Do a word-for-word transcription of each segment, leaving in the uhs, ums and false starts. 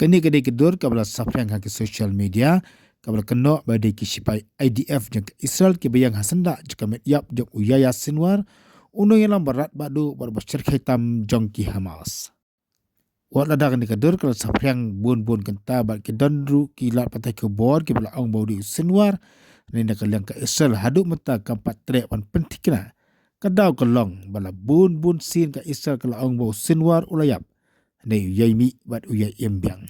Kane ka dei ka dur kaba la saphriang ha ki social media, kaba la kynnoh ba dei ki shipai I D F jong ka Israel kiba ïeng ha syndah jong ka met ïap jong u Yahya Sinwar, u nongïalam ba radbah duh bad ba shyrkhei tam jong ki Hamas. Wat la da kane ka dur ka la saphriang bun bun kynta bad ki don ruh ki lad pathai khubor kiba la ong ba u dei u Sinwar, ne na ka liang ka Israel haduh mynta kam pat treh ban pynthikna. Ka daw ka long ba la bun bun sien ka Israel ka la ong ba u Sinwar u la ïap, ne u ïai mih bad u ïai im biang.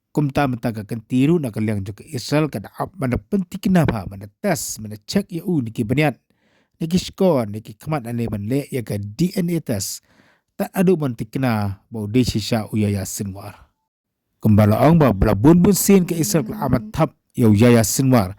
Kumta mynta ka kynti ruh na ka liang jong ka Israel ka da ap ban da pynthikna bha, ban da test, ban da check ïa u na ki bniat, na ki shkor, na ki khmat, ne ban leh ïa ka D N A test. Tad haduh ban thikna ba u dei shisha u Yahya Sinwar. Kumba la ong ba la bun bun sien ka Israel ka la ap ban thap ïa u Yahya Sinwar.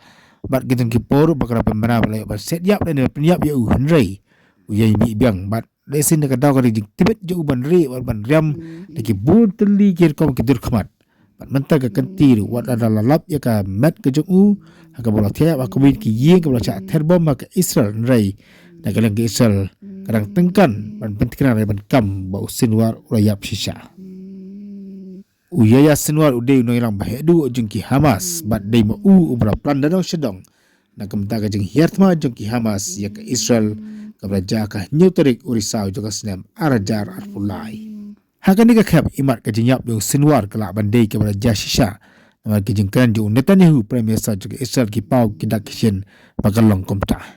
Bad ki jong ki por ba ka la pynbna ba la ïoh ban set ïap ne ban pynïap ïa u, hynrei u ïai mih biang bad lehse na ka daw ka dei jingtbit jong u ban rieh bad ban riam da ki bun tylli ki rukom ki dur khmat. Bad mynta ka kynti ruh wat la da la lap ïa ka met ka jong u ha kaba la thiah ïap ha kawei ki ïing kaba la shah ther bom ha ka Israel, hynrei na ka liang ka Israel ka dang tyngkan ban pynthikna ne ban kam ba u Sinwar u la ïap shisha. U Yahya Sinwar u dei u nongïalam ba heh duh jong ki Hamas bad dei ma u uba la plan da dong sha dong na ka bynta ka jinghiar thma jong ki Hamas ïa ka Israel kaba la jia ha ka hynñiew tarik u Risaw jong ka snem ar hajar arphew lai. Ha kane ka khep imat ka jingïap jong u Sinwar ka lah ban dei kaba la jia shisha namar ki jingkren jong u Netanyahu, Prime Minister jong ka Israel, ki paw ki dak ki shin ba ka long kumta.